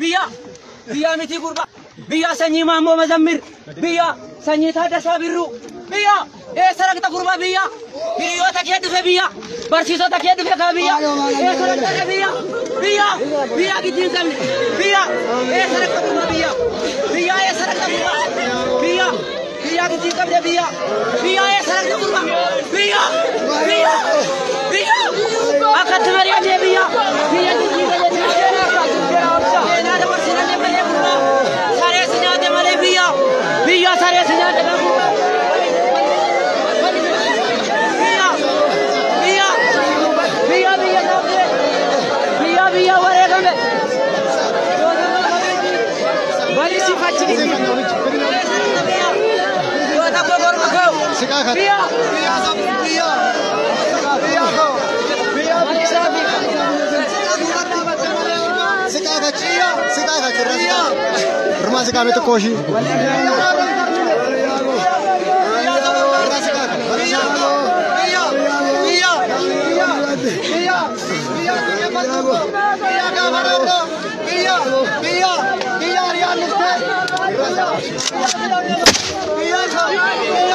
Biyya biyya miti gurba. Biyya sanyii Maammoo Mazammir. Biyya sanyii Taaddasaa Birruu. Biyya eessa dhaqxa gurba biyya? Hiriyoota kee dhufe biyya. Barsiisota kee dhufe kaa biyya. Eessa dhaqxa biyya? Biyya biyya giddii hin qabne. Biyya eessa dhaqxa gurba biyya? Biyya eessa dhaqxa gurba? Biyya biyya giddii hin qabne biyya. Biyya eessa dhaqxa gurba? Biyya biyya biyya akkatti mari'annee biyya biyya jijjiirra jennee seenaa dabarsinanne malee gurba saree si nyaate malee biyya biyya saree si nyaate kan gurba. Biyya biyya biyya biyya nyaate biyya biyya wareegame. Bali si fachi goota koo gorma koo biyya Biyya biyya biyya siqaa kachi siqaa kachi irra Irmaa siqaa mee xiqqoo ishii. Irraa siqaa kachi. Biyya biyya biyya biyya biyya biyya gaafa roorroo biyya biyya biyya hariyaan dhuftee biyya biyya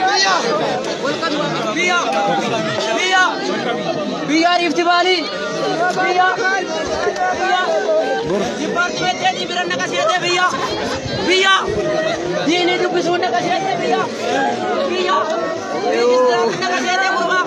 biyya biyya biyya biyya Riifti Vaalii biyya biyya dipaartimentii bira naqaseete biyya biyya diinii dubbisuun naqaseete biyya biyya reejistiraarri naqaseete gurba